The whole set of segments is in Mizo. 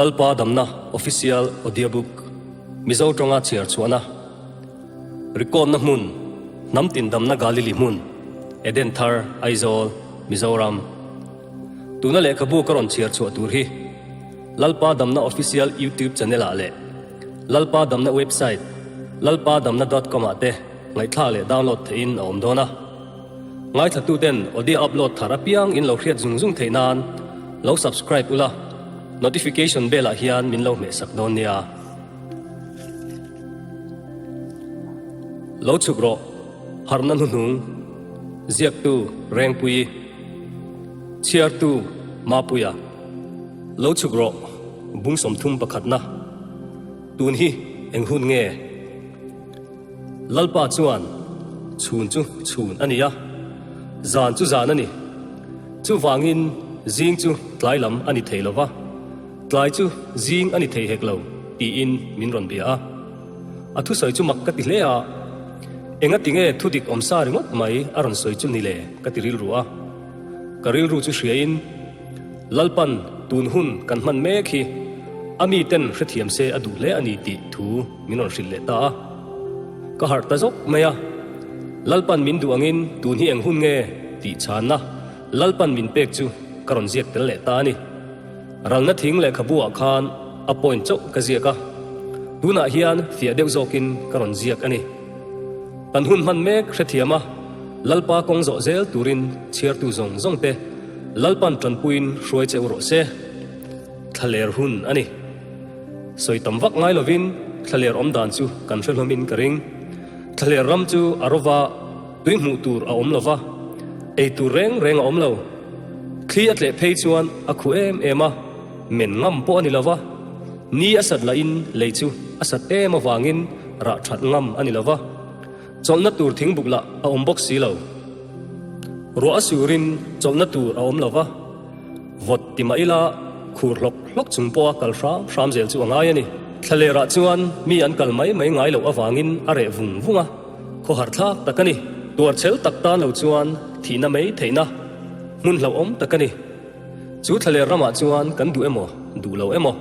Lalpa Damna Official Audiobook Mizo tawnga chhiar chhuahna Record-na hmun Hnam tin damna Galili hmun Eden Thar Aizawl Mizoram Tuna lehkhabu ka rawn chhiar chhuah tur hi Lalpa Damna Official YouTube channel ah leh Lalpa Damna website lalpadamna dot com ah te ngaihthlak leh download theihin a awm dawn a. Ngaithlatuten audio upload thar apiang in lo hriat zung zung theih nan lo subscribe ula, notification bell ah hian min lo hmehsak dawn nia. Lo chhuk rawh, harhna hnuhnung, ziaktu Rengpuii, chhiartu Mapuia. Lo chhuk rawh, bung 30 pakhatna. Tun hi eng hun nge? Lalpa chuan, Chhun chu chhun a ni a, zan chu zan a ni. Chuvangin zing chu tlai lam a ni thei lo va, tlai chu zing a ni thei hek lo, tiin min rawn bia a. A thusawi chu mak ka ti hle a, Engati nge thudik awm sa ringawt mai a rawn sawi chu ni le? ka ti rilru a. Ka rilru chu hriain, Lalpan tun hun kan hman mek hi a miten hrethiam se a duh hle a ni tih thu min rawn hrilh leh ta a. Ka harh ta zawk mai a, Lalpan min duh angin tun hi eng hun nge tih chhanna Lalpan min pek chu ka rawn ziak tel leh ta a ni. Ralna thing lehkhabu ah khan a point chauh ka ziak a, tunah hian fiah deuh zawkin ka rawn ziak a ni. Kan hun hman mek hrethiam a, Lalpa kawng zawh zel turin chhiartu zawng zawng te Lalpan tanpuiin hruai che u rawh se. Thlaler hun a ni. Sawi tam vak ngai lovin thlaler awm dan chu kan hre hlawmin ka ring. Thlaler ram chu a rova tui hmuh tur a awm lo va, ei tur reng reng a awm lo. Thli a tleh phei chuan a khuh em em a, men ngam pawh a ni lo va. Ni a sat lahin lei chu a sat em avangin rah that ngam a ni lo va. Chawlhna tur thingbuk lah a awm bawk si lo. Ruah a surin chawlhna tur a awm lo va, vawt ti mah ila khur hlawk hlawk chung pawha kal hram hram zel chu a ngai a ni. Thlalerah chuan mi an kal mai mai ngai loh avangin a reh vung vung a, khawhar thlak tak a ni. Tuarchhel tak tan lo chuan thihna mai theihna hmun hlauhawm tak a ni. Chu thlaler ramah chuan kan duh emaw, duh lo emaw,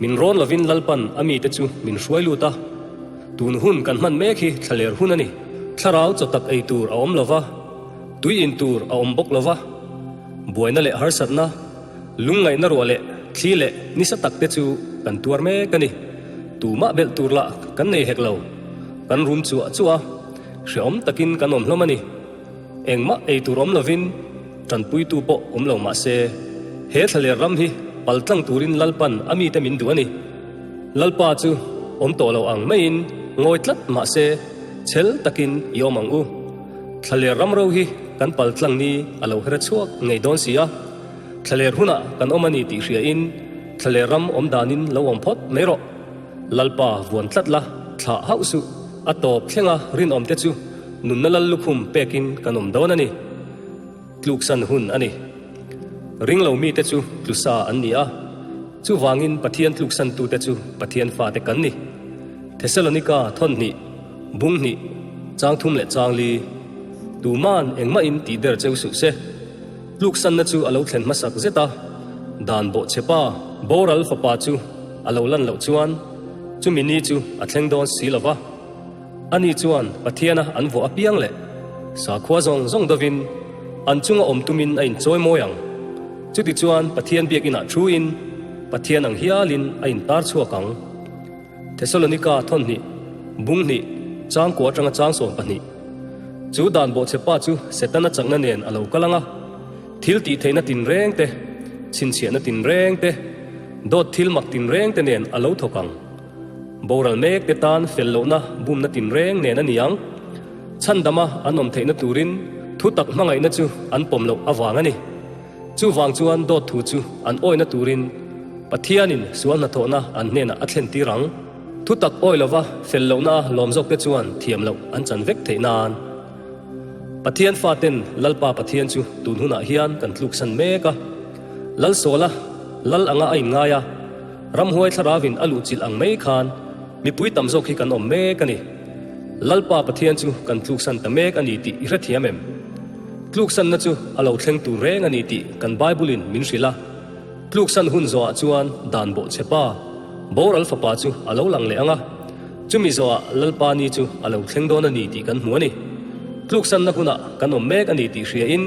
min rawn lovin Lalpan a mite chu min hruai lut a. Tun hun kan hman mek hi thlaler hun a ni. Thlarau chaw tak ei tur a awm lo va, tui in tur a awm bawk lo va. Buaina leh harsatna, lungngaihna ruah leh thli leh nisa tak te chu kan tuar mek a ni. Tumah belh tur lah kan nei hek lo. Kan rum chuah chuah a, hrehawm takin kan awm hlawm a ni. Engmah ei tur awm lovin tanpuitu pawh awm lo mah se, he thlaler ram hi paltlang turin Lalpan a mite min duh a ni. Lalpa chu awm tawh lo ang maiin ngawi tlat mah se, chhel takin i awm ang u. Thlaler ram ro hi kan paltlang ni a lo hre chhuak ngei dawn si a, thlaler hunah kan awm a ni tih hriain thlaler ram awm danin lo awm phawt mai rawh. Lalpa vuan tlat la, thlah hauh suh, a tawp thlenga rinawmte chu Nunna lal lukhum pekin kan awm dawn a ni. Tluksan hun a ni. Ringlo mite chu tlusa an ni a, chuvangin Pathian tluksantute chu Pathian fate kan ni. Thesalonika thawn hnih, bung hnih, chang thum leh chang li. Tuman engmahin tih der cheu suh se. Tluksanna chu a lo thlen hmasak zet a, dan bawhchhepa boral fapa chu a lo lan loh chuan chumi ni chu a thleng dawn si lo va. Ani chuan Pathiana an vuah apiang leh sakhua zawng zawng dovin an chunga awm tumin a inchawi mawi ang. Chutichuan Pathian biakinah thuin Pathian ang hialin a intar chhuak ang. Thesalonika thawn hnih, bung hnih, chang kua atanga chang 12. Chu dan bawhchhepa chu Setana chakna nen a lo kal ang a, thil tihtheihna tinreng te, chhinchhiahna tinreng te, dawt thil mak tinreng te nen a lo thawk ang. Boral mek te tan fel lohna bumna tinreng nen a ni ang. Chhandama an awm theihna turin thu tak hmangaihna chu an pawm loh avang a ni. Chuvang chuan dawt thu chu an awihna turin Pathianin sual hnathawhna an hnenah a thlen tir ang. Thu tak awi lova fel lohna lawm zawkte chuan thiam loh an chan vek theih nan. Pathian faten Lalpa Pathian chu tun hunah hian kan tluksan mek a. Lalsawla Lal anga a inngai a. Ramhuai thlaravin a luhchilh ang mai khan mipui tam zawk hi kan awm mek a ni. Lalpa Pathian chu kan tluksan ta mek a ni tih i hrethiam em? Tluksanna chu a lo thleng tur reng a ni tih kan Bible-in min hrilh a. Tluksan hun zawhah chuan dan bawhchhe pa, boral fapa chu a lo lang leh ang a, chumi zawhah Lalpa ni chu a lo thleng dawn a ni tih kan hmu a ni. Tluksanna hunah kan awm mek a ni tih hriain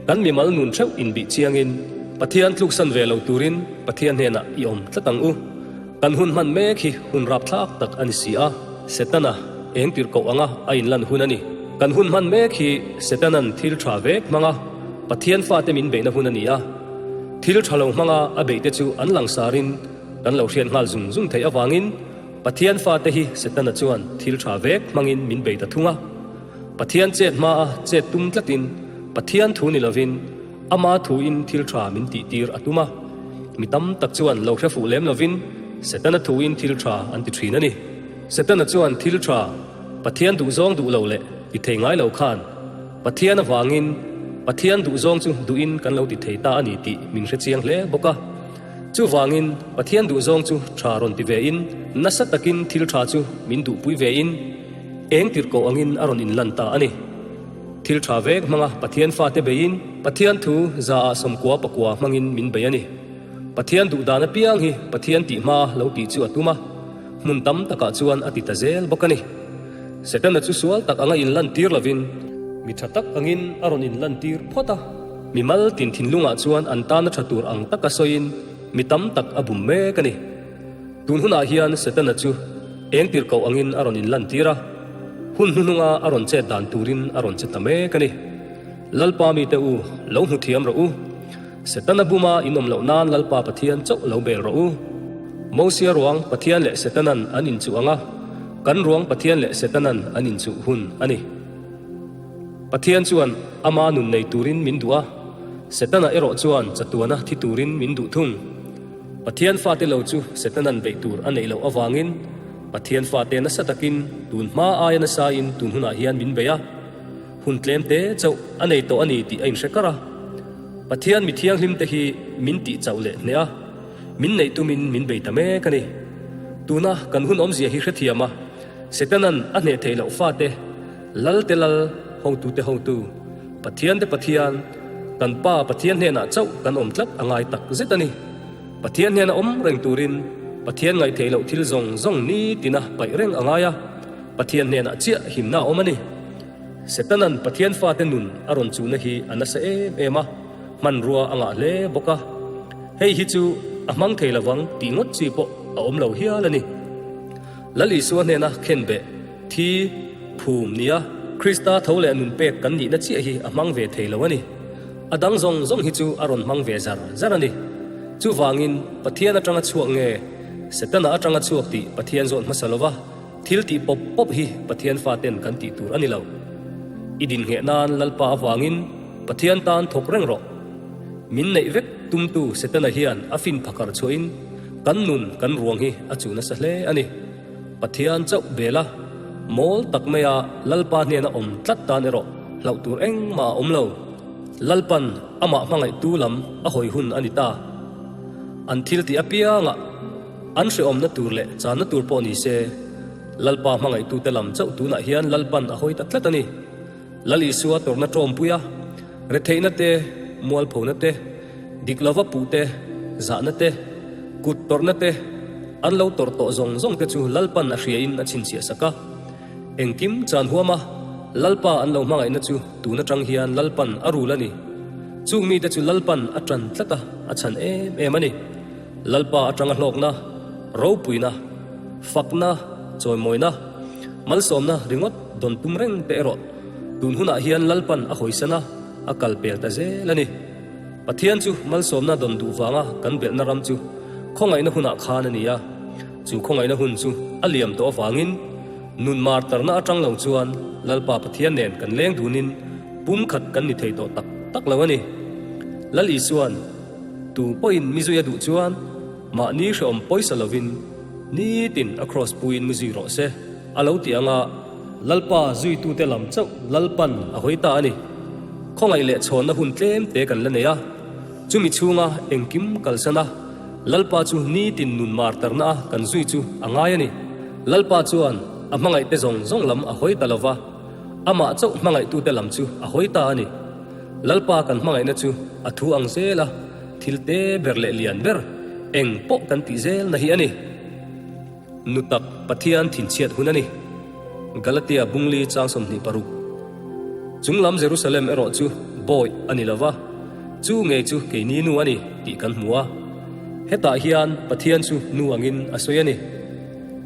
kan mimal nun theuh inbih chiangin Pathian tluksan ve lo turin Pathian hnenah i awm tlat ang u. Kan hun hman mek hi hun rapthlak tak a ni si a, Setana eng tirhkoh anga a inlan hun a ni. Kan hun hman mek hi Setanan thil tha vek hmanga Pathian fate min beihna hun a ni a. Thil tha lo hmanga a beihte chu an langsarin kan lo hriat nghal zung zung theih avangin Pathian fate hi Setana chuan thil tha vek hmangin min bei ta thung a. Pathian chet hmaa chet tum tlatin Pathian thu ni lovin Ama thuin thil tha min tihtir a tum a. Mi tam tak chuan lo hre fuh lem lovin Setana thuin thil tha an ti thin a ni. Setana chuan thil tha Pathian duhzawng duh lo leh ti thei ngai lo khan Pathian avangin Pathian duhzawng chu duhin kan lo ti thei ta a ni tih min hre chiang hle bawk a. Chuvangin Pathian duhzawng chu tha rawn ti vein nasa takin thil tha chu min duhpui vein eng tirhkoh angin a rawn inlan ta a ni. Thil tha vek hmanga Pathian fate beiin Pathian thu zaah sawmkua pakua hmangin min bei a ni. Pathian duhdan apiang hi Pathian tih hma lo tih chu a tum a, hmun tam takah chuan a ti ta zel bawk a ni. Setana chu sual tak anga inlantir lovin, mi tha tak angin a rawn inlantir phawt a, mi mal tin thinlungah chuan an tana tha tur ang taka sawiin mi tam tak a bum mek a ni. Tun hunah hian Setana chu eng tirhkoh angin a rawn inlantir a, hun hnuhnunga a rawn chet dan turin a rawn che ta mek a ni. Lalpa mite u, lo hmu thiam rawh u. Setana buma in awm loh nan Lalpa Pathian chauh lo bel rawh u. Mosia ruang Pathian leh Setanan an inchuh ang a, kan ruang Pathian leh Setanan an inchuh hun a ni. Pathian chuan ama nun nei turin min duh a, Setana erawh chuan chatuana thi turin min duh thung. Pathian fate lo chu Setanan beih tur a neih loh avangin Pathian fate nasa takin tun hma aia nasain tun hunah hian min bei a. Hun tlem te chauh a nei tawh a ni tih a inhre kar a. Pathian mi thianghlim te hi min tih chauh leh hneh a, min neih tumin min bei ta mek a ni. Tuna kan hun awmzia hi hrethiam a, Setanan a hneh theih loh fate, Lal te Lal, hotu te hotu, Pathian te Pathian, kan Pa Pathian hnenah chauh kan awm tlat a ngai tak zet a ni. Pathian hnena awm reng turin Pathian ngaih theih loh thil zawng zawng nitina paih reng a ngai a, Pathian hnenah chiah himna a awm a ni. Setanan Pathian fate nun a rawn chuhna hi a nasa em em a, hmanrua a ngah hle bawk a. Hei hi chu a hmang thei lovang tih ngawt chi pawh a awm lo hial a ni. Lal Isua hnena khenbeh, thi, phum nia Krista tho leh nun pek kan nihna chiah hi a hmang ve thei lo a ni. A dang zawng zawng hi chu a rawn hmang ve zar zar a ni. Chuvangin Pathian atanga chhuak nge Setana atanga chhuak tih Pathian zawt hmasa lova, Thil tih pawp pawp hi Pathian faten kan tih tur a ni lo. I dinhngheh nan Lalpa avangin Pathian tan thawk reng rawh. Min neih vek tumtu Setana hian a fin phakar chhuahin kan nun kan ruang hi a chuh nasa hle a ni. Pathian chauh bela mawl tak maia Lalpa hnena awm tlat tan erawh hlauh tur engmah a awm lo. Lalpan amah hmangaihtu lam a hawi hun a ni ta. An thil tih apiangah. An hrehawmna tur leh channa tur pawh ni se, Lalpa hmangaihtute lam chauh tunah hian Lalpan a hawi ta tlat a ni. Lal Isua tawrhna tawmpui a, retheihna te, mualphona te, dik lova puh te, zahna te, kut tawrhna te, an lo tawrh tawh zawng zawng te chu Lalpan a hriain a chhinchhiah sak a. Engkim chan huam a, Lalpa an lo hmangaihna chu tun atang hian Lalpan a rul a ni. Chung mite chu Lalpan a tan tlat a, a chhan em em a ni. Lalpa atanga hlawkna, ropuina, fakna, chawimawina, malsawmna ringawt dawn tum reng te erawh tun hunah hian Lalpan a hawisan a, a kal pel ta zel a ni. Pathian chu malsawmna dawn duh vanga kan belhna ram chu khawngaihna hunah khan a ni a, chu khawngaihna hun chu a liam tawh avangin nun mar tarna atang lo chuan Lalpa Pathian nen kan leng dunin pumkhat kan ni thei tawh tak tak lo a ni. Lal Isuan. Tu pawhin mi zui a duh chuan mahni hrehawm pawisa lovin nitin a kraws puiin mi zui rawh se a lo ti ang a. Lalpa zuitute lam chauh Lalpan a hawi ta a ni. Khawngaih leh chhawnna hun tlem te kan la nei a, chumi chhunga engkim kalsan a, Lalpa chu nitin nun mar tarna a kan zui chu a ngai a ni. Lalpa chuan a hmangaihte zawng zawng lam a hawi ta lova, amah chauh hmangaihtute lam chu a hawi ta a ni. Lalpa kan hmangaihna chu a thu ang zel a. Thil te ber leh lian ber eng pawh kan tih zelna hi a ni. Nu tak Pathian thinchhiat hun a ni. Galatia bungli chang 26. Chunglam Jerusalem erawh chu bawi a ni lo va, chu ngei chu keini nu a ni tih kan hmu a. Hetah hian Pathian chu nu angin a sawi a ni.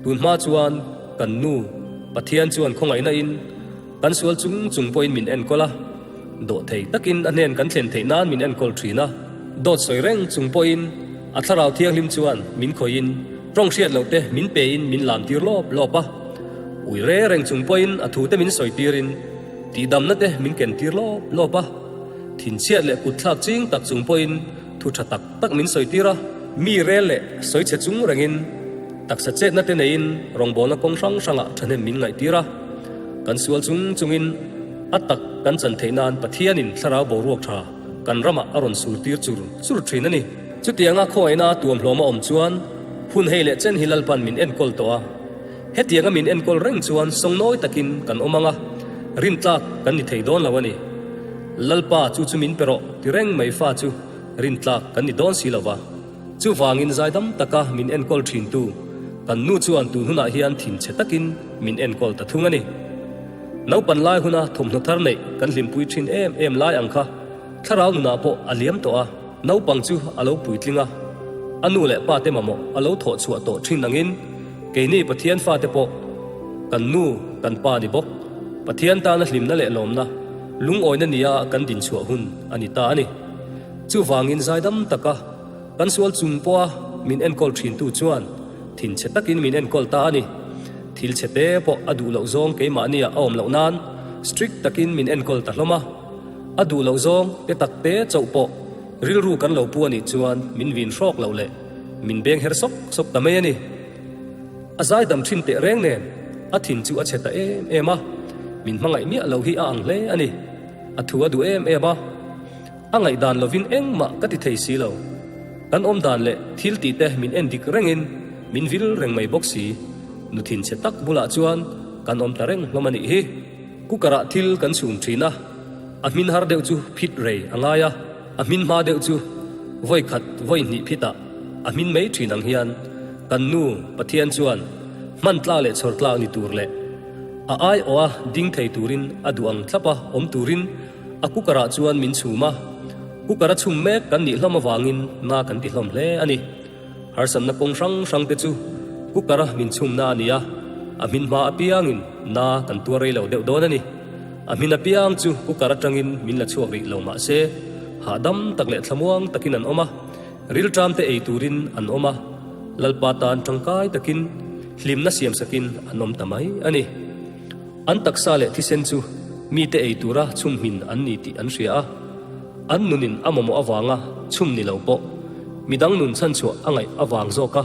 Tunhma chuan kan nu Pathian chuan khawngaihna in Kan sual chung chung pawhin min enkawl a, dawhthei takin a hnen kan thlen theih nan min enkawl thin a. Dawt sawi reng chung pawhin a thlarau thianghlim chuan min khawihin tawng hriat loh te min pein min lam tir lawp lawp a. Ui re reng chung pawhin a thute min sawi tirin tihdamna te min ken tir lawp lawp a. Thinchhiat leh kutthlak ching tak chung pawhin thu tha tak tak min sawi tir a. Mi rel leh sawi chhe chung rengin taksa chetna te neiin rawngbawlna kawng hrang hrangah thahnem min ngaihtir a. Kan sual chung chungin a tak kan chan theih nan Pathianin thlarau boruak tha kan ramah a rawn sur tir chur chur thin a ni. Chutianga khawngaihna tuamhlawm a awm chuan hun hei leh chen hi Lalpan min enkawl tawh a. Hetianga min enkawl reng chuan sawngnawi takin kan awm ang a, rintlak kan ni thei dawn lo a ni. Lalpa chu chu min pe rawh ti reng mai fa chu rintlak kan ni dawn si lo va. Chuvangin zaidam taka min enkawl thintu kan nu chuan tun hunah hian thinchhe takin min enkawl ta thung a ni. Naupan lai huna thawmhnaw thar neih kan hlimpui thin em em lai ang kha thlarau nunah pawh a liam tawh a, naupang chu a lo puitling a, a nu leh pa te mamawh a lo thawh chhuah tawh thin angin keini Pathian fate pawh kan nu kan pa ni bawk Pathian tana hlimna leh lawmna lungawina nia kan dinchhuah hun a ni ta a ni. Chuvangin zaidam taka kan sual chung pawha min enkawl thintu chuan thinchhe takin min enkawl ta a ni. Thil chhe te pawh a duh loh zawng keimahnia a awm loh nan strict takin min enkawl ta hlawm a. A duh loh zawng te tak te chauh pawh rilru kan lo pu a nih chuan min vin hrawk loh leh min beng her sawk sawk ta mai a ni. A zaidam thin teh reng nen a thin chu a chhe ta em em a, min hmangaih miah lo hi a ang hle a ni. A thu a duh em em a. A ngaihdan lovin engmah ka ti thei si lo. Kan awm dan leh thil tih te min en dik rengin min vil reng mai bawk si. Nu thinchhe tak bulah chuan kan awm ta reng hlawm a nih hi. Cooker ah thil kan chhum thin a, a hmin har deuh chu phit rei a ngai a, a hmin hma deuh chu vawi khat vawi hnih phit ah a hmin mai thin ang hian kan nu Pathian chuan hman tlak leh chhawr tlak ni tur leh a aiawh a ding thei turin a duh ang thlap a awm turin A cooker ah chuan min chhum a, cooker a chhum mek kan nih hlawm avangin na kan ti hlawm hle a ni. Harsatna kawng hrang hrang te chu cooker a min chhumna a ni a, a hmin hma apiangin na kan tuar rei lo deuh dawn a ni. A hmin apiang chu cooker atangin min la chhuak rih lo mah se, hahdam tak leh thlamuang takin an awm a, rilṭam te ei turin an awm a, Lalpa tan tangkai takin hlimna siamsakin an awm ta mai a ni. An taksa leh thisen chu mite ei tura chhum hmin an ni tih an hria a, an nunin a mamawh avanga chhum ni lo pawh midang nun chhanchhuah a ngaih avang zawka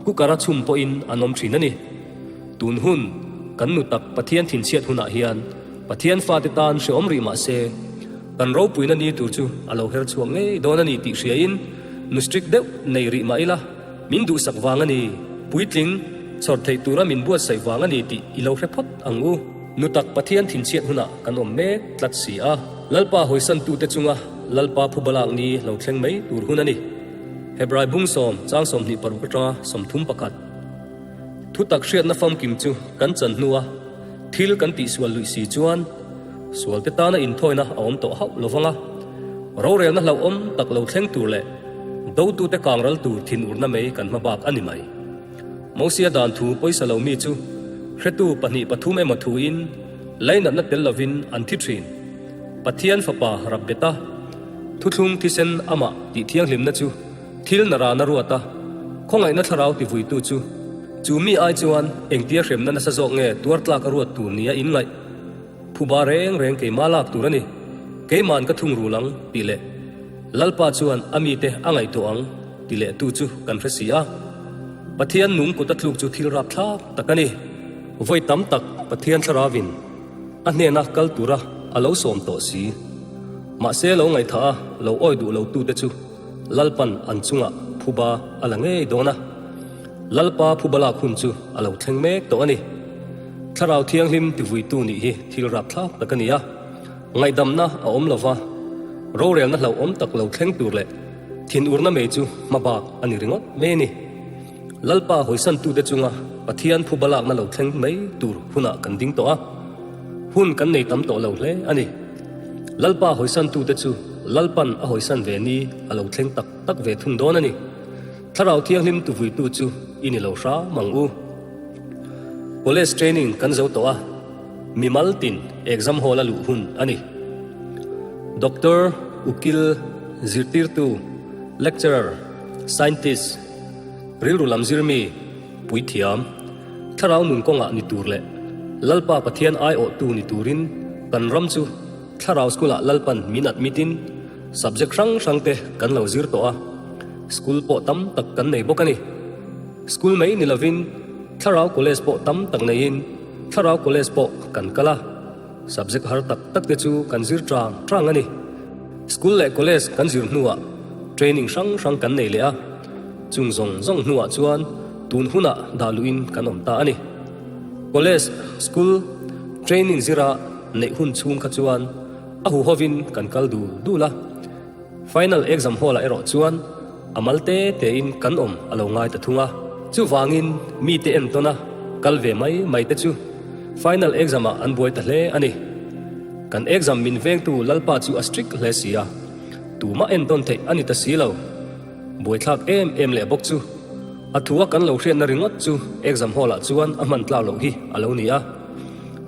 cooker-a chhum pawhin an awm thin a ni. Tun hun kan nu tak Pathian thinchhiat hunah hian Pathian fate tan hreawm rih mah se, kan ropuina ni tur chu a lo her chhuak ngei dawn a ni tih hriain nu strict deuh nei rih mah ila, Min duhsak vang a ni, puitling, chhawr theih tura min buatsaih vang a ni tih i lo hre phawt ang u. Nu tak Pathian thinchhiat hunah kan awm mek tlat si a. Lalpa hawisantute chunga Lalpa phubalak ni lo thleng mai tur hun a ni. Hebrai bung sawm chang 26 atanga 31. Thutak hriatna famkim chu kan chan hnua thil kan tihsual luih si chuan sualte tana inthawina a awm tawh hauh lo vang a, rorelna hlauhawm tak lo thleng tur leh dotute kangral tur thinurna mai kan hma bak a ni mai. Mosia dan thu pawisa lo mi chu hretu pahnih pathum emaw thuin lainatna tel lovin an thi thin. Pathian Fapa Rabbeta thuthlung thisen amah tih thianghlimna chu Thil na rana ruat a, khawngaihna thlarau tivuitu chu, chu mi ai chuan engtia hremna nasa zawk nge tuar tlak a ruat tur nia in ngaih? Phuba reng reng keima lak tur a ni, keiman ka thung rul ang, tih leh Lalpa chuan a mite a ngaihtuah ang, ti leh tu chu kan hre si a. Pathian nung kut a tluk chu thil rapthlak tak a ni. Vawi tam tak Pathian thlaravin a hnena kal tura a lo sawm tawh si. Mahse lo ngaihthah a lo awi duh lo tute chu Lalpan an chungah phuba a la ngei dawn a, Lalpa phuba lak hun chu a lo thleng mek tawh a ni. Thlarau Thianghlim tivuitu nih hi thil rapthlak tak a ni a, ngaihdamna a awm lo va, rorelna hlauhawm tak lo thleng tur leh. Thinurna mei chu hmabak a ni ringawt mai a ni. Lalpa hawisantute chunga Pathian phuba lakna lo thleng mai tur hunah kan ding tawh a, hun kan nei tam tawh lo hle a ni. Lalpa hawisantute chu Lalpan a hawisan ve ni a lo thleng tak tak ve thung dawn a ni. Thlarau Thianghlim tuvuitu chu i ni lo hram ang u. College training kan zo tawh a, mimal tin exam hall a luh hun a ni. Doctor, ukil, zirtirtu, lecturer, scientist, rilru lam zirmi, puithiam, thlarau nun kawngah ni tur leh Lalpa Pathian aiawhtu ni turin kan ram chu Thlarau School ah Lalpan min admit in subject hrang hrang te kan lo zir tawh a, school pawh tam tak kan nei bawk a ni. School mai ni lovin Thlarau College pawh tam tak neiin Thlarau College pawh kan kal a, subject har tak tak te chu kan zir tang tang a ni. School leh college kan zir hnuah training hrang hrang kan nei leh a, chung zawng zawng hnuah chuan tun hunah dah luhin kan awm ta a ni. College, school, training zira neih hun chhung kha chuan a huhovin kan kal dul dul a, Final exam hall ah erawh chuan a mal te te in kan awm a lo ngai ta thung a. Chuvangin mite entawn a kal ve mai mai te chu final exam ah an buai ta hle a ni. Kan exam min vengtu Lalpa chu a strict hle si a, tumah entawn theih a ni ta si lo. Buaithlak em em leh bawk chu a thu a kan lo hriatna ringawt chu exam hall ah chuan a hman tlak loh hi a lo ni a.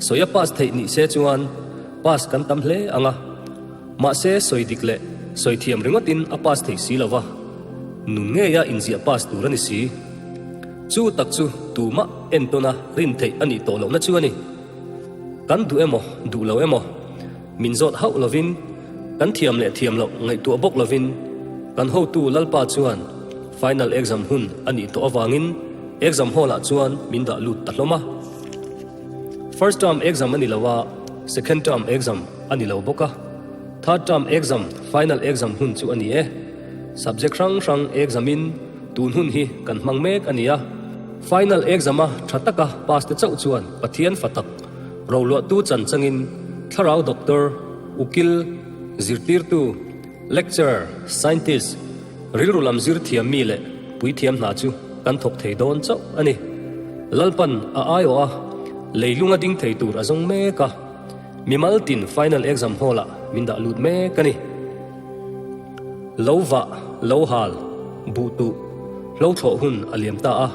Sawi a pass theih nih se chuan pass kan tam hle ang a. Mahse sawi dik leh sawi thiam ringawtin a pass thei si lo va, nun ngeia inziah pass tur a ni si. Chu tak chu tumah entawna rin theih a nih tawh lohna chu a ni. Kan duh emaw duh lo emaw min zawt hauh lovin, kan thiam leh thiam loh ngaihtuah bawk lovin kan hotu Lalpa chuan final exam hun a nih tawh avangin exam hall ah chuan min dah lut ta hlawm a. First term exam a ni lo a, second term exam a ni lo bawk a, third term exam, final exam hun chu a ni e. Subject hrang hrang exam in tun hun hi kan hmang mek a ni a. Final exam a tha taka pass te chauh chuan Pathian fa tak, roluahtu chan changin thlarau doctor, ukil, zirtirtu, lecturer, scientist, rilru lam zir thiam mi leh puithiam hna chu kan thawk thei dawn chauh a ni. Lalpan a aiawh a, leilunga ding thei tur a zawng mek a. Mimal tin final exam hall ah min dah lut mek a ni. Lo vah, lo hal, buh tuh, hlo thlawh hun a liam ta a,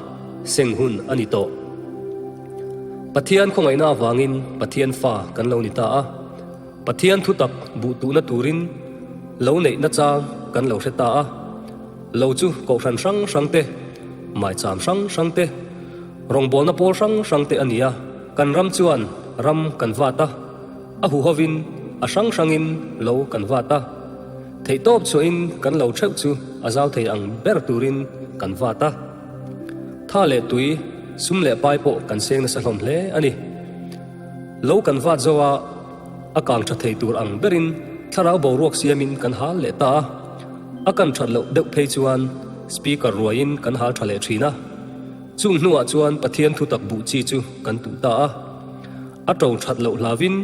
seng hun a ni tawh. Pathian khawngaihna avangin Pathian fa kan lo ni ta a, Pathian thutak buh tuhna turin lo neih nachang kan lo hre ta a, lo chu kohhran hrang hrang te, maicham hrang hrang te, Rawngbawlna pawl hrang hrang te a ni a, kan ram chuan ram kan vat a, a huhovin a hrang hrangin lo kan vat a, theihtawp chhuahin kan lo theuh chu a zau thei ang ber turin kan vat a. Tha leh tui, sum leh pai pawh kan seng nasa hlawm hle a ni. Lo kan vat zo a, a kang tha thei tur ang berin thlarau boruak siamin kan hal leh ta a, a kan that loh deuh phei chuan speaker ruaiin kan hal tha leh thin a. Chung hnuah chuan Pathian thutak buh chi chu kan tuh ta a. A to that loh hlavin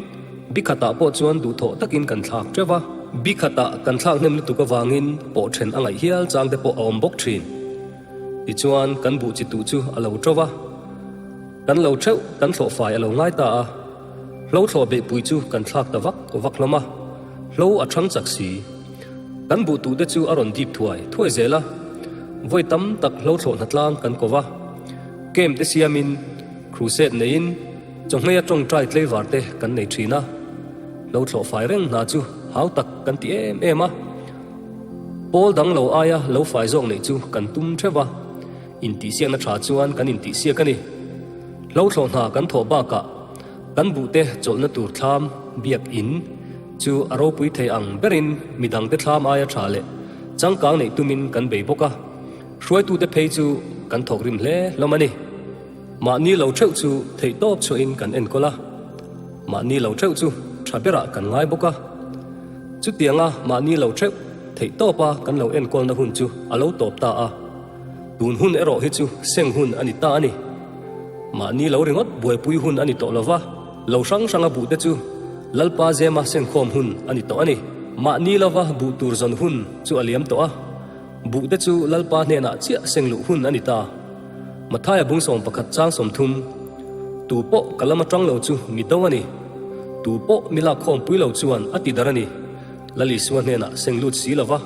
bi khatah pawh chuan duhthawh takin kan thlak teuh a. Bi khatah kan thlak hnem lutuk avangin pawh then a ngaih hial chang te pawh a awm bawk thin. Tichuan kan buh chi tuh chu a lo to va. Kan lo theuh kan thlawh fai a lo ngai ta a. Hlo thlawh beihpui chu kan thlak ta vak vak hlawm a. Hlo a thang chak si. Kan buh tuh te chu a rawn dip thuai thuai zel a, vawi tam tak hlo thlawh hnatlang kan ko va. Camp te siamin, crusade neiin, chawhmei a tawngtai tleivar te kan nei thin a. Hlo thlawh fai reng hna chu hau tak kan ti em em a. Pawl dang lo aia lo fai zawk neih chu kan tum theuh va, intihsiakna tha chuan kan intihsiak a ni. Hlo thlawh hna kan thawh bakah kan buhte chawlhna tur thlam, biak in, chu a ropui thei ang berin midangte thlam aia tha leh changkang neih tumin kan bei bawk a, hruaitute phei chu kan thawk rim hle hlawm a ni. Mahni lo theuh chu theihtawp chhuahin kan enkawl a, mahni lo theuh chu tha berah kan ngai bawk a. Chutianga mahni lo theuh theihtawpa kan lo enkawlna hun chu a lo tawp ta a. Tun hun erawh hi chu seng hun a ni ta a ni. Mahni lo ringawt buaipui hun a ni tawh lo va, lo hrang hranga buhte chu Lalpa zema sengkhawm hun a ni tawh a ni. Mahni lova buh tur zawn hun chu a liam tawh a. Buhte chu Lalpa hnenah chiah seng luh hun a ni ta. Mathaia bung 11 chang 30, Tu pawh ka lam atang lo chu mi do a ni. Tu pawh mi lakkhawm pui lo chuan a ti darh a ni. Lal Isua hnenah seng lut si lova,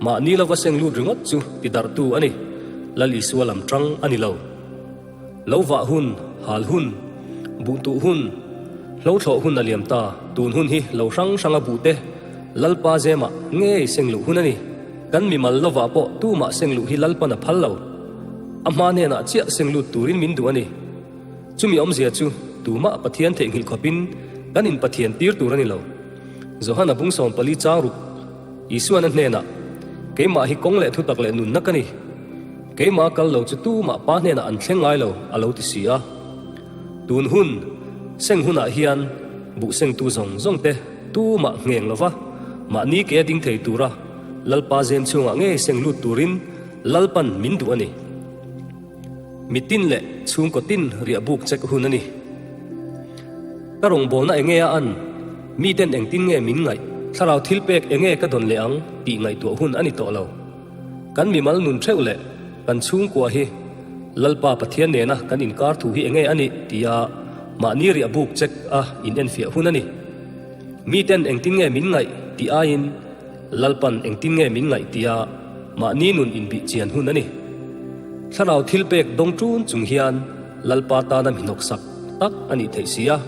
mahni lova seng lut ringawt chu ti darhtu a ni. Lal Isua lam tang a ni lo. Lo vah hun, hal hun, buh tuh hun, hlo thlawh hun a liam ta. Tun hun hi lo hrang hrang a buhte Lalpa zemah ngei seng luh hun a ni. Kan mimal lovah pawh tumah seng luh hi Lalpan a phal lo. A hma hnenah chiah seng lut turin min duh a ni. Chumi awmzia chu tumah Pathian theihnghilh khawpin kan inpathian tir tur a ni lo. Johana bung 14 chang ruk Isuan a hnenah, Keimah hi kawng leh thutak leh nunna ka ni. Keimah kal lo chu tumah Pa hnenah an thleng ngai lo, a lo ti si a. Tun hun, seng hunah hian buh sengtu zawng zawng te tumah ngheng lo va, mahni ke a ding thei tura Lalpa zem chhungah ngei seng lut turin Lalpan min duh a ni. Mitin leh chhungkaw tin riah buk chek hun a ni. Ka rawngbawlna enge a an? Miten engtin nge min ngaih? Thlarau thil pek enge ka dawn leh ang tih ngaihtuah hun a ni tawh lo. Kan mimal nun theuh leh kan chhungkua hi Lalpa Pathian nena kan inkar thu hi enge a nih tia mahni riah buk chek a in enfiah hun a ni. Miten engtin nge min ngaih tih aiin Lalpan engtin nge min ngaih tia mahni nun inbih chian hun a ni. Thlarau thil pek dawng ṭun chung hian Lalpa tana mi hnawksak tak a nih theih si a.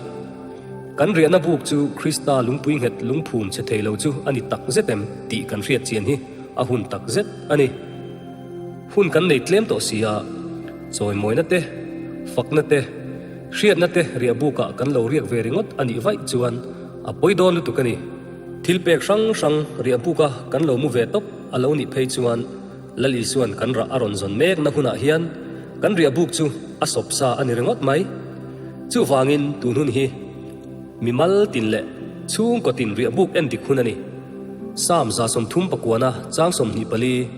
Kan riahna buk chu Krista lungpui nghet lungphum che thei lo chu a ni tak zet em tih kan hriat chian hi a hun tak zet a ni. Hun kan nei tlem tawh si a, chawimawina te, fakna te, hriatna te riah bukah kan lo riak ve ringawt a nih vaih chuan a pawi dawn lutuk a ni. Thil pek hrang hrang riah buka kan lo mu ve tawp a lo nih phei chuan Lal Isuan kan rah a rawn zawn mekna hunah hian kan riah buk chu a sawp sa a ni ringawt mai. Chuvangin tun hun hi mimal tin leh chhungkaw tin riah buk en dik hun a ni. Psalm 39 chang 24,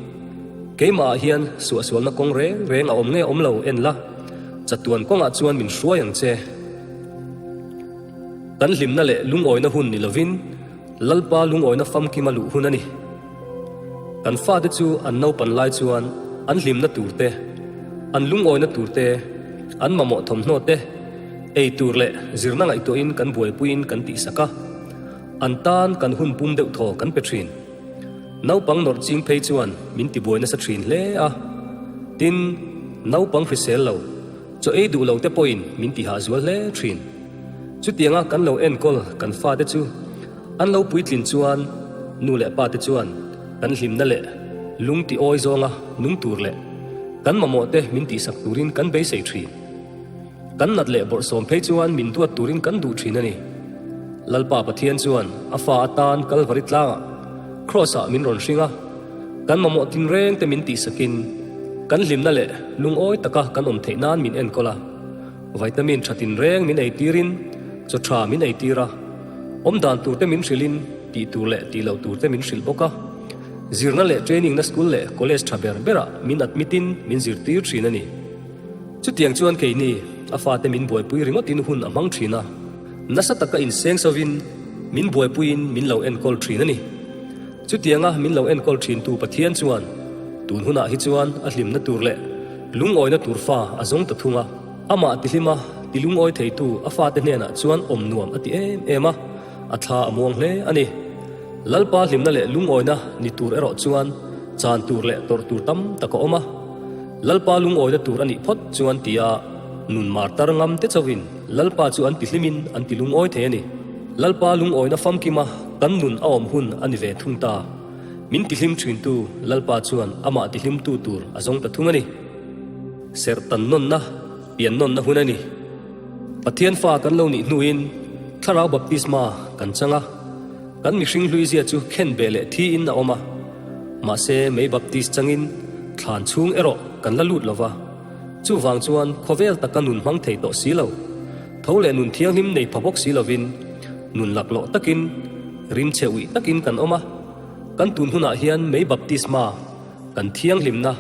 Keimahah hian suahsualna kawng reng reng a awm nge awm lo en la, chatuan kawngah chuan min hruai ang che. Kan hlimna leh lungawina hun ni lovin Lalpa lungawina famkima luh hun a ni. Kan fate chu an naupan lai chuan an hlimna tur te, an lungawina tur te, an mamawh thawmhnaw te, ei tur leh zirna ngaihtuahin kan buaipuiin kan tihsak a, an tan kan hun pum deuh thaw kan pe thin. Naupang nawrh ching phei chuan min tibuai nasa thin hle a. Tin, naupang hrisel lo. Chaw ei duh lo te pawhin min tihah zual hle thin. Chutianga kan lo enkawl kan fate chu an lo puitlin chuan nu leh pa te chuan kan hlimna leh lung ti awi zawnga nung tur leh kan mamawh te min tihsak turin kan beisei thin. Kan nat leh bawrhsawm phei chuan min duat turin kan duh thin a ni. Lalpa Pathian chuan a fa atan Kalvari tlangah Kraws-ah min rawn hring a. Kan mamawh tinreng te min tihsakin kan hlimna leh lungawi taka kan awm theih nan min enkawl a, vitamin tha tinreng min ei tirin chaw tha min ei tir a, awm dan tur te min hrilhin tih tur leh tih loh tur te min hrilh bawk a, zirna leh training na school leh college tha ber berah min admit in min zirtir thin a ni. Chutiang chuan keini a fate min buaipui ringawtin hun a hmang thin a, nasa taka inseng sovin min buaipuiin min lo enkawl thin a ni. Chutianga min lo enkawl thintu Pathian chuan tun hunah hi chuan a hlimna tur leh lungawina tur fa a zawng ta thung a. Amah tihlima tilungawi theitu a fate hnenah chuan awm nuam a ti em em a, a thla a muang hle a ni. Lalpa hlimna leh lungawina ni tur erawh chuan chan tur leh tawrh tur tam tak a awm a. Lalpa lungawina tur a nih phawt chuan tia nun mar tar ngam te chauhin Lalpa chu an tihlimin an tilungawi thei a ni. Lalpa lungawina famkima kan nun a awm hun a ni ve thung ta. Min tihlim thintu Lalpa chuan amah tihlimtu tur a zawng ta thung a ni. Serh tan nawnna, pian nawnna hun a ni. Pathian fa kan lo nih hnuin Thlarau Baptisma kan chang a, kan mihring hluizia chu khen beh leh thiin a awm a. Mahse mei baptis changin thlan chhung erawh kan la lut lo va. Chuvang chuan khawvel taka nun hmang thei tawh si lo. Tho leh nun thianghlim nei pha bawk si lovin, nun laklawh takin, rimchhe uih takin kan awm a. Kan tun hunah hian mei baptisma, kan thianghlimna,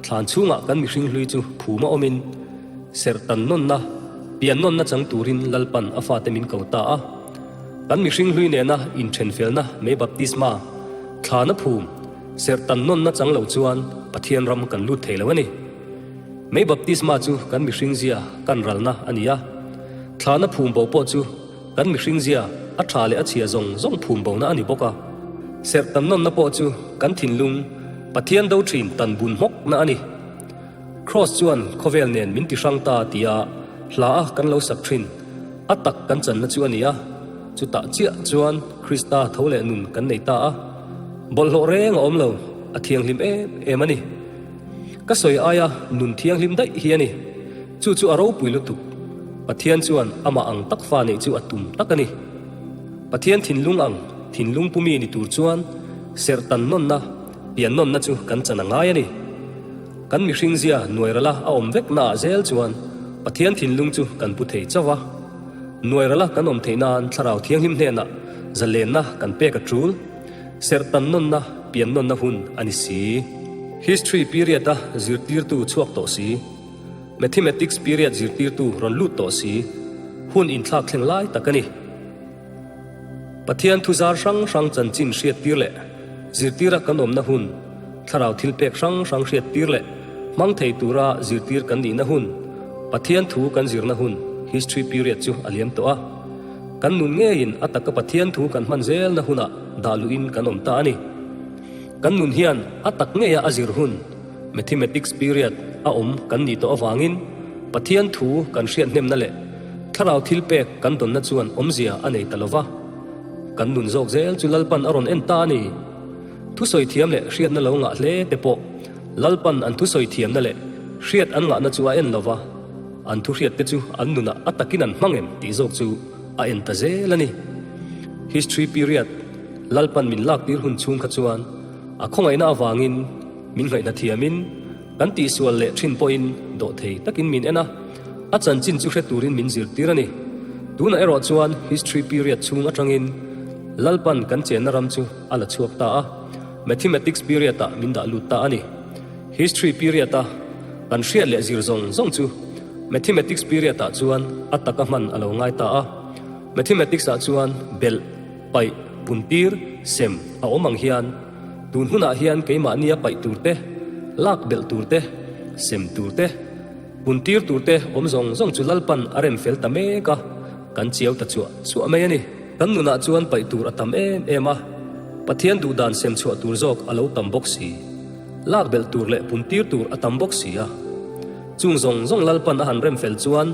thlan chhungah kan mihring hlui chu phuma awmin, serh tan nawnna, pian nawnna chang turin Lalpan a fate min ko ta a. Kan mihring hlui nena inthenfelna mei baptisma, thlana phum. Serhtan nawnna chang lo chuan Pathian ram kan lut thei lo a ni. Mei baptisma chu kan mihring zia kan ralna a ni a. Thlana phum bo pawh chu kan mihring zia a tha leh a chhia zawng zawng phum bona a ni bawk a. Serhtan nawnna pawh chu kan thinlung Pathian do thin tan bun hmawkna a ni. Kraws chuan khawvel nen min ti hrang ta tia hla a kan lo sak thin a tak kan channa chu a ni a, chutah chiah chuan Krista tho leh nun kan nei ta a, bawlhhlawh reng a awm lo, a thianghlim em em a ni. Ka sawi aia nun thianghlim daih hi a ni. Chu chu a ropui lutuk. Pathian chuan amah ang tak fa neih chu a tum tak a ni. Pathian thinlung ang thinlung pumi ni tur chuan serh tan nawnna, pian nawnna chu kan chan a ngai a ni. Kan mihring zia nuairala a awm vek naah zel chuan Pathian thinlung chu kan pu thei chauh a. Nuairala kan awm theih nan Thlarau Thianghlim hnenah zalenna kan pek a tul. Serh tan nawnna, pian nawnna hun a ni si. History period-a zirtirtu chhuak tawh si. Mathematics period zirtirtu rawn lut tawh si. Hun inthlak thleng lai tak a ni. Pathian thuzar hrang hrang chanchin hriattir leh zirtira kan awmna hun, thlarau thilpek hrang hrang hriattir leh hmang thei tura zirtir kan nihna hun, Pathian thu kan zirna hun, history period chu a liam tawh a. Kan nun ngeiin a taka Pathian thu kan hman zelna hunah dah luhin kan awm ta a ni. Kan nun hian a tak ngeia a zir hun, Mathematics period, a awm kan nih tawh avangin Pathian thu kan hriat hnemna leh thlarau thil pek kan dawnna chuan awmzia a nei ta lo va. Kan nun zawk zel chu Lalpan a rawn en ta a ni. Thusawi thiam leh hriatna lo ngah hle te pawh Lalpan an thusawi thiamna leh hriat an ngahna chu a en lo va, an thuhriat te chu an nunah a takin an hmang em tih zawk chu a en ta zel a ni. History period Lalpan min lak tir hun chhung kha chuan a khawngaihna avangin min ngaihna thiamin kan tihsual leh thin pawhin dawhthei takin min en a, a chanchin chu hre turin min zirtir a ni. Tunah erawh chuan history period chhung atangin Lalpan kan chenna ram chu a la chhuak ta a, mathematics period-ah min dah lut ta a ni. History period-a kan hriat leh zir zawng zawng chu mathematics period-ah chuan a taka hman a lo ngai ta a. Mathematics-ah chuan belh, paih, puntir, sem a awm ang hian tun hunah hian keimahnia paih tur te, lak belh tur te, sem tur te, puntir tur te awm zawng zawng chu Lalpan a rem fel ta mek a, kan chiau ta chuah chuah mai a ni. Kan nunah chuan paih tur a tam em em a, Pathian duhdan sem chhuah tur zawk a lo tam bawk si. Lak belh tur leh puntir tur a tam bawk si a. Chung zawng zawng Lalpan a han rem fel chuan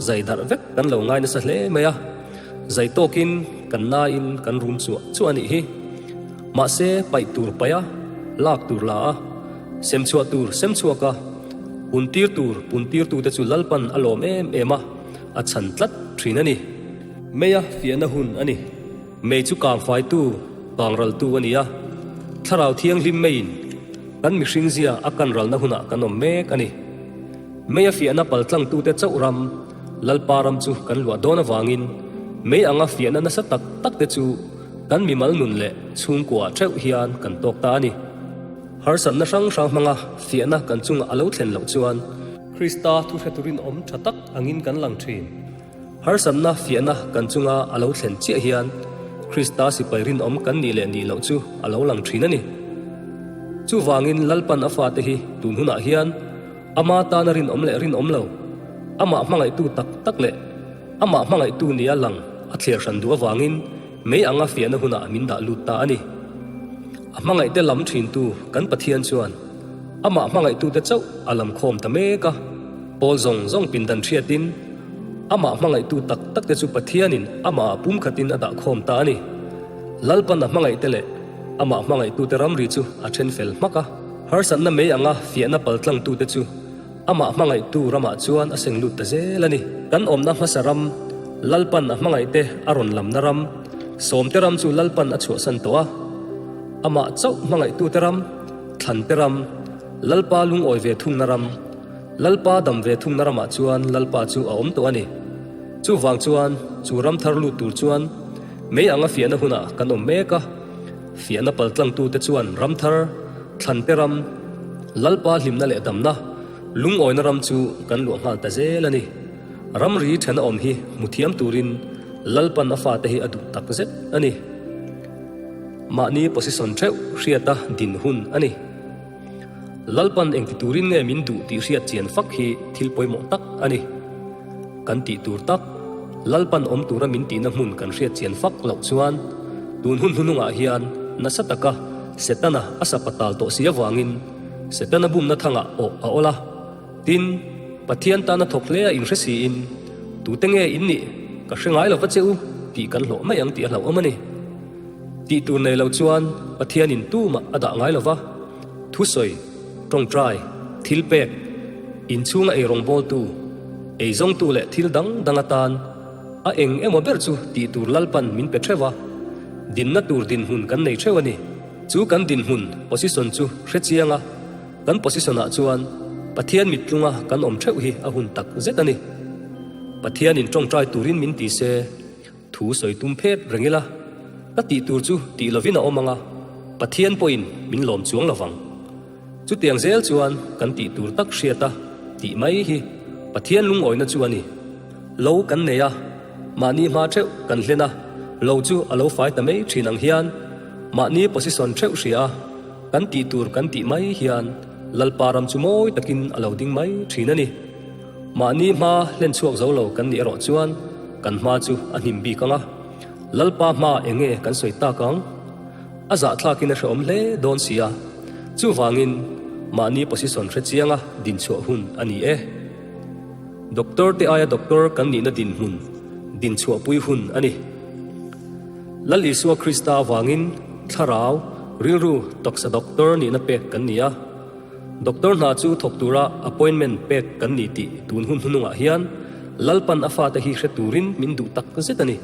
zai darh vek kan lo ngai nasa hle mai a. Zai tawkin kan nain kan rum chuah chuah a nih hi. Mahse paih tur paih a, lak tur la a, sem chhuah tur sem chhuak a, puntir tur puntir tute chu Lalpan a lawm em em a, a chhan tlat thin a ni. Meia fiahna hun a ni. Mei chu kangfaitu, kangraltu a ni a. Thlarau Thianghlim meiin kan mihring zia a kanralna hunah kan awm mek a ni. Meia fiahna paltlangtute chauh ram, Lalpa ram chu kan luah dawn avangin mei anga fiahna nasa tak tak te chu kan mimal nun leh chhungkua theuh hian kan tawk ta a ni. Harsatna hrang hrang hmanga fiahna kan chungah a lo thlen loh chuan, Krista thuhretu rinawm tha tak angin kan lang thin. Harsatna fiahna kan chunga a lo thlen chiah hian Krista sipai rinawm kan nih leh nih loh chu a lo lang thin a ni. Chuvangin Lalpan a fate hi tun hunah hian Ama tana rinawm leh rinawm lo, amah hmangaihtu tak tak leh amah hmangaihtu nia lang a thliar hran duh avangin mei anga fiahna hunah min dah lut ta a ni. A hmangaihte lam thintu kan Pathian chuan amah hmangaihtute chauh a lam khawm ta mek a, pawl zawng zawng pindan hriatin amah hmangaihtu tak takte chu Pathianin amahah pumkhatin a dah khawm ta a ni. Lalpan a hmangaihte leh amah hmangaihtute ramri chu a then fel hmak a. Harsatna mei anga fiahna paltlangtute chu amah hmangaihtu ramah chuan a seng lut ta zel a ni. Kan awmna hmasa ram, Lalpan a hmangaihte a rawn lamna ram, Sawmte ram chu Lalpan a chhuahsan tawh a. Amah chauh hmangaihtute ram, Thlante ram, Lalpa lungawi ve thungna ram, Lalpa dam ve thungna ramah chuan Lalpa chu a awm tawh a ni. Chuvang chuan chu ram thar lut tur chuan mei anga fiahna hunah kan awm mek a. Fiahna paltlangtute chuan ram thar, thlante ram, Lalpa hlimna leh damna, lungawina ram chu kan luah nghal ta zel a ni. Ramri thena awm hi hmu thiam turin Lalpan a fate hi a duh tak zet a ni. Mahni position theuh hriata din hun a ni. Lalpan engti turin nge min duh tih hriat chian fak hi thil pawimawh tak a ni. Kan tih tur tak, Lalpan awm tura min tihna hmun kan hriat chian fak loh chuan tun hun hnunungah hian nasa taka Setana a sapatal tawh si avangin Setana bumna thangah awh a awl a. Tin, Pathian tana thawk hle a inhre siin, Tute nge in nih? Ka hre ngai lo va che u, tih kan hlawh mai ang tih a hlauhawm a ni. Tih tur nei lo chuan Pathianin tumah a dah ngai lo va, thusawi, tawngtai, thilpek, inchhunga ei rawngbawltu, eizawngtu leh thil dang dang atan a eng emaw ber chu tih tur Lalpan min pe theuh a, dinna tur dinhmun kan nei theuh a ni. Chu kan dinhmun, position, chu hre chiang a. Kan position-ah chuan Pathian mittlunga kan awm theuh hi a hun tak zet a ni. Pathianin tawngtai turin min ti se, thu sawi tum phet reng ila, ka tih tur chu tih lovin a awm ang a, Pathian pawhin min lawm chuang lovang. Chutiang zel chuan kan tih tur tak hriata tih mai hi Pathian lungawina chu a ni. Lo kan nei a, mahni hma theuh kan hlen a, lo chu a lo fai ta mai thin ang hian mahni position theuh hria a, Kan tih tur kan tih mai hian Lalpa ram chu mawi takin a lo ding mai thin a ni. Mahni hma hlen chhuak zo lo kan nih erawh chuan kan hma chu a hnim bik ang a, Lalpa hma eng nge kan sawi tak ang? A zahthlakin a hrehawm hle dawn si a, chuvangin mahni position hre chianga dinchhuah hun a ni e. Doctor te aia doctor kan nihna dinhmun dinchhuahpui hun a ni. Lal Isua Krista avangin thlarau, rilru, taksa doctor nihna pek kan ni a. Doctor hna chu thawk tura appointment pek kan ni tih tun hun hnunungah hian Lalpan a fate hi hre turin min duh tak zet a ni.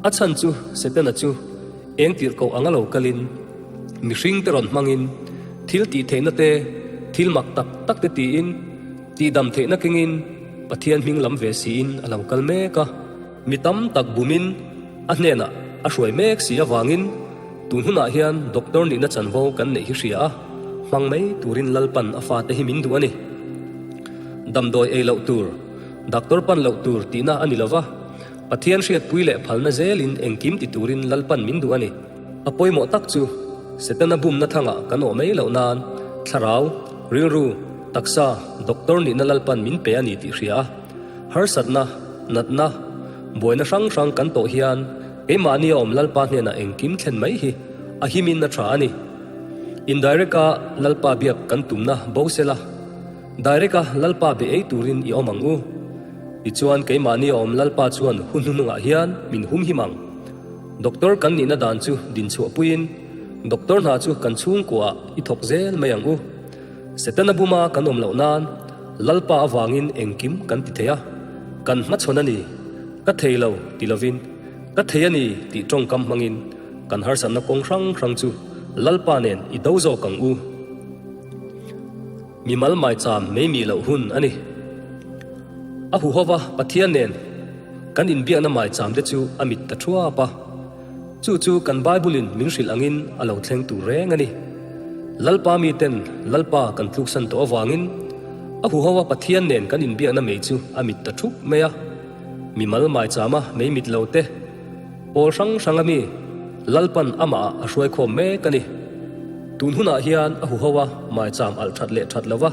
A chhan chu Setana chu eng tirhkoh anga lo kalin mihring te rawn hmangin thil tih theihna te, thil mak tak tak te tiin tihdam theihna kengin Pathian hming lam ve siin a lo kal mek a. Mi tam tak bumin a hnenah a hruai mek si avangin tun hunah hian doctor nihna chanvo kan neih hi hria a, hmang mai turin Lalpan a fate hi min duh a ni. Damdawi ei loh tur, doctor pan loh tur tihna a ni lova, Pathian hriatpui leh phalna zelin engkim ti turin Lalpan min duh a ni. A pawimawh tak chu Setana bumna thangah kan awh mai loh nan thlarau, rilru, taksa, doctor nihna Lalpan min pe a ni tih hria a, Harsatna, natna, buaina hrang hrang kan tawh hian keimahni a awm Lalpa hnenah engkim thlen mai hi a himin a tha a ni. Indirect-a Lalpa biak kan tumna bo sela, direct-a Lalpa be ei turin i awm ang u. Tichuan keimahni a awm Lalpa chuan hun hnuhnungah hian min humhim ang. Doctor kan nihna dan chu dinchhuahpuiin doctor hna chu kan chhungkuaah i thawk zel mai ang u. Setana buma kan awm loh nan Lalpa avangin engkim kan ti thei a, kan hmachhawn a ni, ka thei lo ti lovin, ka thei a ni tih tawngkam hmangin kan harsatna kawng hrang hrang chu Lalpa nen i do zawk ang u. Mimal maicham mei mih loh hun a ni. A huhova Pathian nen kan inbiakna maicham te chu a mit ta thuap a. Chu chu kan Bible-in min hrilh angin a lo thleng tur reng a ni. Lalpa miten Lalpa kan tluksan tawh avangin a huhoa Pathian nen kan inbiakna mei chu a mit ta thup mai a. Mimal maichama mei mit lo te, pawl hrang hranga mi Lalpan amahah a hruaikhawm mek a ni. Tun hunah hian a huhoa maicham alh that leh that lova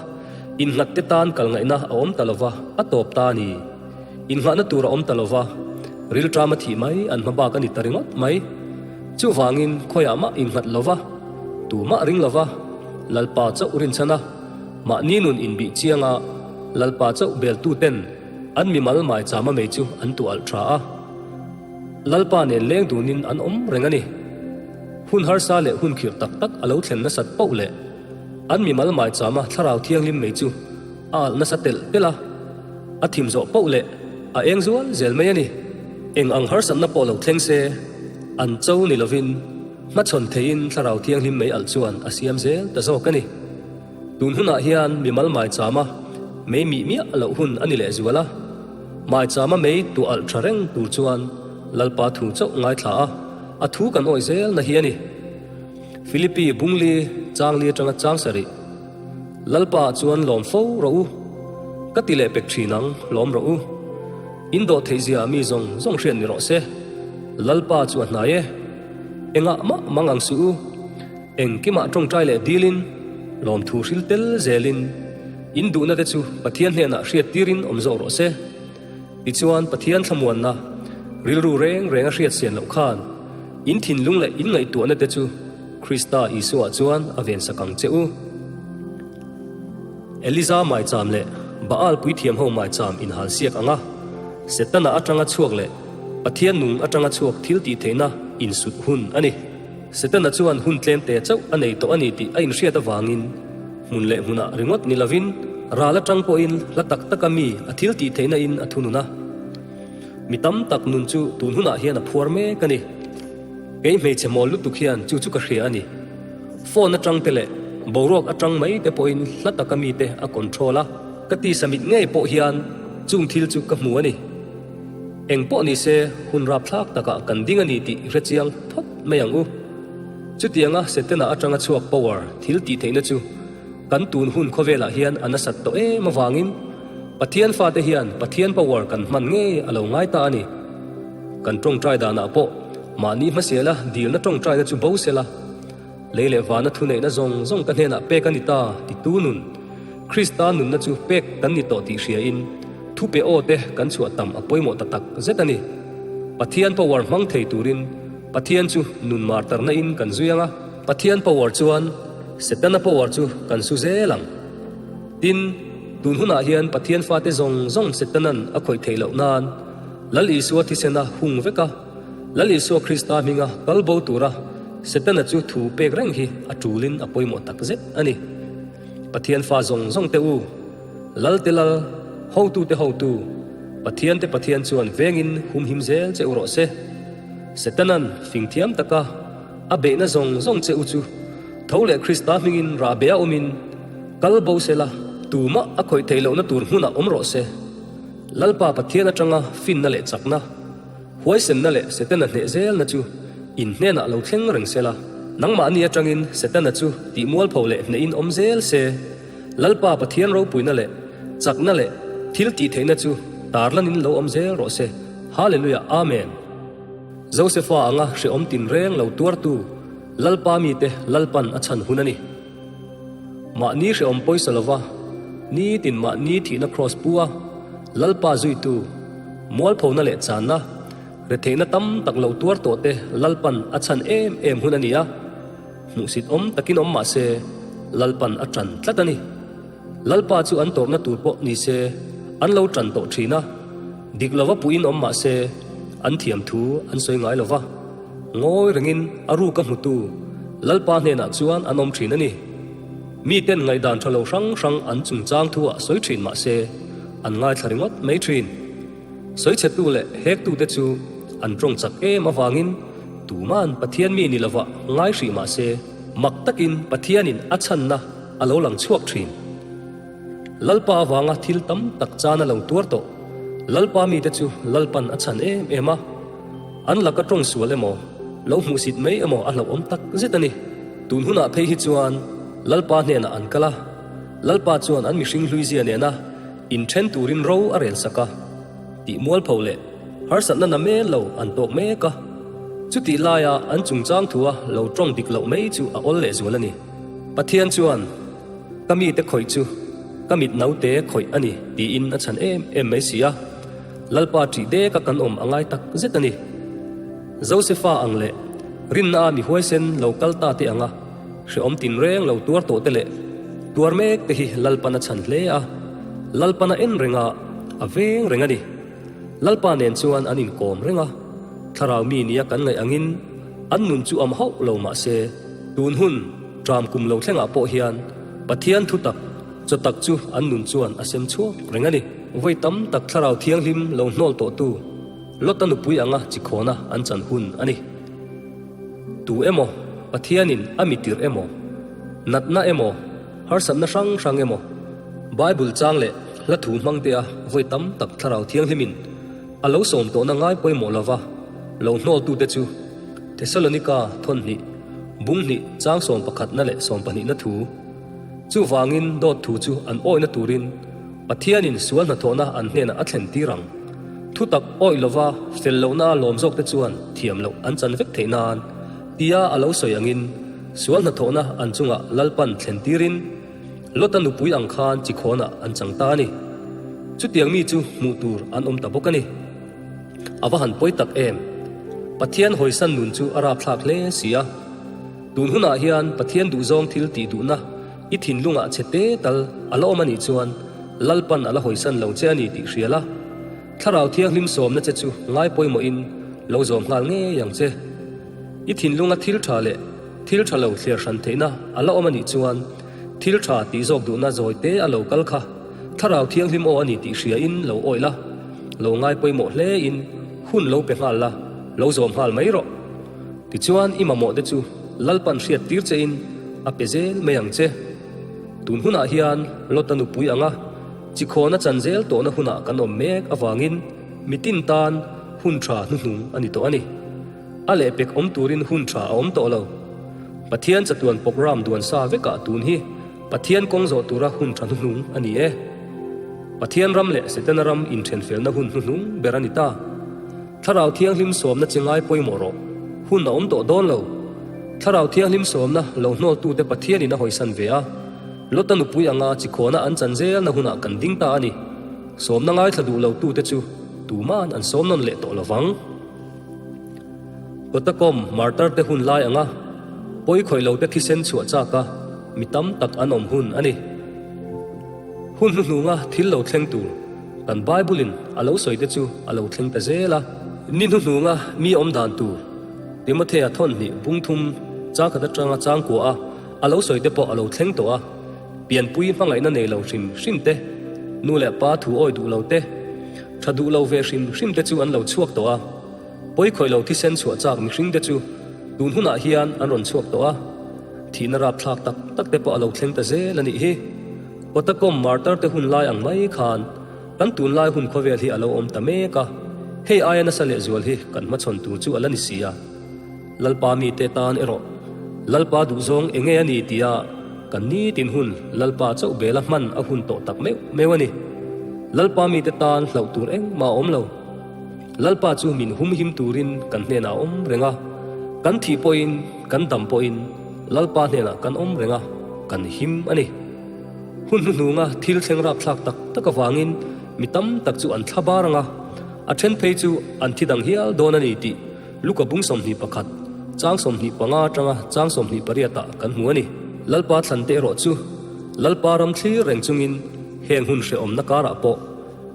innghat te tan kal ngaihna a awm ta lova a tawp ta a ni. Innghahna tur a awm ta lo va, rilṭam a thih mai an hma bak a ni ta ringawt mai. Chuvangin khawiah mah innghat lo va, tumah ring lo va, Lalpa chauh rinchhan a, mahni nun inbih chianga Lalpa chauh beltuten an mimal maichama mei chu an tuah alh ṭha a. Lalpa nen leng dunin an awm reng a ni. Hun harsa leh hun khirh tak tak a lo thlen nasat poh leh an mimal maichama thlarau thianghlim mei chu a alh nasa telh telh a. A thim zawh poh leh a eng zual zel mai a ni. Eng ang harsatna pawh lo thleng se, an cho ni lovin hmachhawn theiin Thlarau Thianghlim mei alh chuan a siam zel ta zawk a ni. Tun hunah hian mimal maichama mei mih miah loh hun a ni leh zual a. Maichama mei tuah alh tha reng tur chuan Lalpa thu chauh ngaithla a, a thu kan awih zel na hi a ni. Philippi Bungli Changli atanga chang sarih. Lalpa chuan lawm fo rawh u, ka ti leh pek thin ang, lawm rawh u. In dawh theih zia mi zawng zawng hriat ni rawh se. Lalpa chu a hnai e. Engah mah mang ang suh u. Engkimah tawngtai leh dilin, lawmthu hril tel zelin, in duhna te chu Pathian hnenah hriat tirin awm zawk rawh se. Tichuan Pathian thlamuanna, rilru reng reng a hriat sian loh khan, in thinlung leh in ngaihtuahna te chu Krista Isua chuan a vensak ang che u. Eliza maicham leh Baal puithiam ho maicham inhal siak ang a, Setana atanga chhuak leh Pathian nung atanga chhuak thil tih theihna insut hun a ni. Setana chuan hun tlemte chauh a nei tawh a ni tih a inhriat avangin hmun leh hmunah ringawt ni lovin ral atang pawhin hla tak taka mi a thil tih theihna in a thunun a. Mi tam tak nun chu tun hunah hian a phuar mek a ni. Kei hmeichhe mawl lutuk hian chu chu ka hria a ni. Phone atang te leh boruak atang mai te pawhin hla taka mite a control a, ka tisa mit ngei pawh hian chung thil chu ka hmu a ni. Eng pawh ni se hun rapthlak takah kan ding a ni tih hre chiang phawt mai ang u. Chutianga Setana atanga chhuak power thil tih theihna chu kan tun hun khawvelah hian a nasat tawh em avangin Pathian fate hian Pathian power kan hman ngei a lo ngai ta a ni. Kan tawngtai danah pawh mahni hmasiala dilna tawngtaina chu bo sela, lei leh vana thuneihna zawng zawng ka hnenah pek a ni ta titu nun, Krista nunna chu pek kan ni tawh tih hriain thupe aw te kan chhuah tam a pawimawh ta tak zet a ni. Pathian power hmang thei turin Pathian chu nun martarna in kan zui ang a, Pathian power chuan Setana power chu kan su zel ang. Tin, tun hunah hian Pathian fate zawng zawng Setanan a khawih theih loh nan Lal Isua thisena hung vek a, Lal Isua Krista hminga kal bo tura Setana chu thu pek reng hi a tulin a pawimawh tak zet a ni. Pathian fa zawng zawng te u, Lal te Lal, hotu te hotu, Pathian te Pathian chuan vengin humhim zel che u rawh se. Setanan fing thiam taka a beihna zawng zawng che u chu tho leh Krista hmingin rahbe a awmin kal bo sela, tumah a khawih theih lohna tur hmunah awm rawh se. Lalpa Pathian atanga finna leh chakna, huaisenna leh Setana hneh zelna chu in hnenah lo thleng reng sela, nangmahni atangin Setana chu tihmualpho leh hnehin awm zel se, Lalpa Pathian ropuina leh chakna leh thil tihtheihna chu tarlanin lo awm zel rawh se. Hallelujah Amen. Josefa anga hrehawm tinreng lo tuartu Lalpa mite Lalpan a chhan hun a ni. Mahni hrehawm pawisa lova nitin mahni thihna kraws pu a, Lalpa zuitu, mualphona leh channa, retheihna tam tak lo tuar tawh te Lalpan a chhan em em hun a ni a. Hmuhsit awm takin awm mah se, Lalpan a ṭan tlat a ni. Lalpa chu an tawpna tur pawh ni se, an lo ṭan tawh ṭhin a. Dik lova puiin awm mah se, an thiam thu an sawi ngai lo va. Ngawi rengin a ruka hmutu Lalpa hnenah chuan an awm ṭhin a ni. Miten ngaihdan ṭha lo hrang hrang an chungchang thuah sawi ṭhin mah se, an ngaithla ringawt mai ṭhin. Sawichhetu leh hektute chu an tawng chak em avangin tuma'n Pathian mi ni lovah ngai hrih mah se, mak takin Pathianin a chhanna a lo lang chhuak thin. Lalpa avanga thil tam tak chan a lo tuar tawh. Lalpa mite chu Lalpan a chhan em em a, an laka tawng sual emaw, lo hmuhsit mai emaw a hlauhawm tak zet a ni. Tun hunah phei hi chuan Lalpa hnenah an kal a, Lalpa chuan an mihring hluizia nena Inthen turin ro a rel sak a, tih mualpho leh harsatna na mel lo an tawk mek a. Chutih laia an chungchang thua lo tawng dik loh mai chu a awl lehzual a ni. Pathian chuan, Ka mite khawih chu ka mit naute khawih a ni tiin a chhan em em mai si a. Lalpa ṭih deka kan awm a ngai tak zet a ni. Josefa ang leh rinna a mi huaisen lo kal ta te anga Hrehawm tinreng lo tuar tawh te leh tuar mek te hi Lalpan a chhan hle a, Lalpan a en reng a, a veng reng a ni. Lalpa nen chuan an inkawm reng a, thlarau mi nia kan ngaih angin an nun chu am hauh lo mah se, tun hun ṭam kum lo thlengah pawh hian Pathian thutak chaw tak chu an nun chuan a sem chhuak reng a ni. Vawi tam tak thlarau thianghlim lo hnawl tawhtu Lota nupui anga chikhawna an chan hun a ni. Tu emaw, Pathianin a mi tirh emaw, natna emaw, harsatna hrang hrang emaw, Bible chang leh hla thu hmangtea vawi tam tak Thlarau Thianghlimin a lo sawm tawhna ngai pawimawh lova lo hnawltute chu Thesalonika thawn hnih, bung hnih chang sawmpakhatna leh sawmpahnihna thu. Chuvangin dawt thu chu an awihna turin Pathianin sual hnathawhna an hnenah a thlen tir ang. Thutak awih lova fel lohna lawm zawkte chuan thiam loh an chan vek theih nan. Tia a lo sawi angin sual hnathawhna an chungah Lalpan thlen tirin Lota nupui ang khan chikhawnah an chang ta a ni. Chutiang mi chu hmuh tur an awm ta bawk a ni. A va han pawi tak em! Pathian hawisan nun chu a rapthlak hle si a. Tun hunah hian Pathian duhzawng thil tih duhna i thinlungah che te tal a la awm a nih chuan Lalpan a la hawisan lo che a ni tih hria la. Thlarau Thianghlim sawmna che chu ngai pawimawhin lo zawm nghal ngei ang che. I thinlunga thil tha leh thil tha lo thliar hran theihna a la awm a nih chuan thil tha tih zawk duhna zawi te a lo kal kha Thlarau Thianghlim aw a ni tih hriain lo awih la, lo ngai pawimawh hlein hun lo pe nghal la, lo zawm nghal mai rawh. Tichuan i mamawh te chu Lalpan hriat tir chein a pe zel mai ang che. Tun hunah hian Lota nupui anga Chikhawn a chan zel tawhna hunah kan awm mek avangin mitin tan hun tha hnuhnung a ni tawh a ni. A lehpek awm turin hun tha a awm tawh lo. Pathian chatuan program duan sa vekah tun hi Pathian kawng zawh tura hun tha hnuhnung a ni e. Pathian ram leh Setana ram inthenfelna hun hnuhnung ber a ni ta. Thlarau Thianghlim sawmna chi ngai pawimawh rawh. Hun a awm tawh dawn lo. Thlarau Thianghlim sawmna lo hnawltute Pathianin a hawisan ve a. Lota nupui anga chikhawna an chan zelna hunah kan ding ta a ni. Sawmna ngaithla duh lotute chu tuma'n an sawm nawn leh tawh lovang. Kawtakawm martar-te hun lai anga pawi khawih lote thisen chhuah chaka mi tam tak an awm hun a ni. Hun hnuhnunga thil lo thleng tur kan Bible-in a lo sawi te chu a lo thleng ta zel a. Ni hnuhnunga mi awm dan tur Timothea thawnhnih bungthum changkhat atanga changkua a A lo sawi te pawh a lo thleng tawh a, pianpui hmangaihna nei lo hrim hrim te, nu leh pa thu awi duh lo te, tha duh lo ve hrim hrim te chu an lo chhuak tawh a. Pawi khawih lo thisen chhuah chak mihring te chu tun hunah hian an rawn chhuak tawh a, thihna rapthlak tak tak te pawh a lo thleng ta zel a nih hi. Kawtakawm martar te hun lai ang mai khan kan tunlai hun khawvel hi a lo awm ta mek a, hei aia nasa lehzual hi kan hmachhawn tur chu a la ni si a. Lalpa mite tan erawh Lalpa duhzawng eng nge a ni tia kan nitin hun Lalpa chauh bela hman a hun tawh tak meuh meuh a ni. Lalpa mite tan hlauh tur engmah a awm lo. Lalpa chu min humhim turin kan hnenah a awm reng a, kan thih pawhin kan dam pawhin Lalpa hnenah kan awm reng a, kan him a ni. Hun hnuhnunga thil thleng rapthlak tak tak avangin mi tam tak chu an thla bar ang a, a then phei chu an thi dang hial dawn a ni tih Luka bung 21, chang 25 atanga chang 28 ah kan hmu a ni. Lalpa thlante erawh chu Lalpa ram thlir reng chungin heng hun hrehawmna karah pawh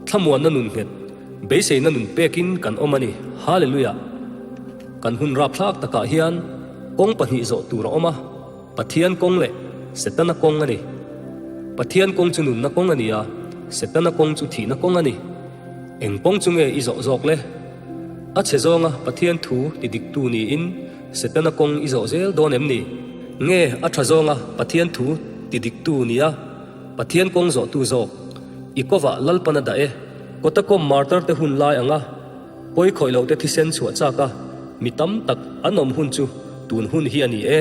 thlamuanna nun nghet, beiseina nun pekin kan awm a ni. Hallelujah! Kan hun rapthlak takah hian kawng pahnih zawh tur a awm a, Pathian kawng leh Setana kawng a ni. Pathian kawng chu nunna kawng a ni a, Setana kawng chu thihna kawng a ni. Eng kawng chu nge i zawh zawk le? A chhe zawnga Pathian thu ti diktu niin Setana kawng i zawh zel dawn em ni? Nge a tha zawnga Pathian thu ti diktu nia Pathian kawng zawhtu zawk? I kovah Lalpan a dah e. Kawtakawm martar te hun lai anga pawi khawih lote thisen chhuah chak a mi tam tak an awm hun chu tun hun hi a ni e.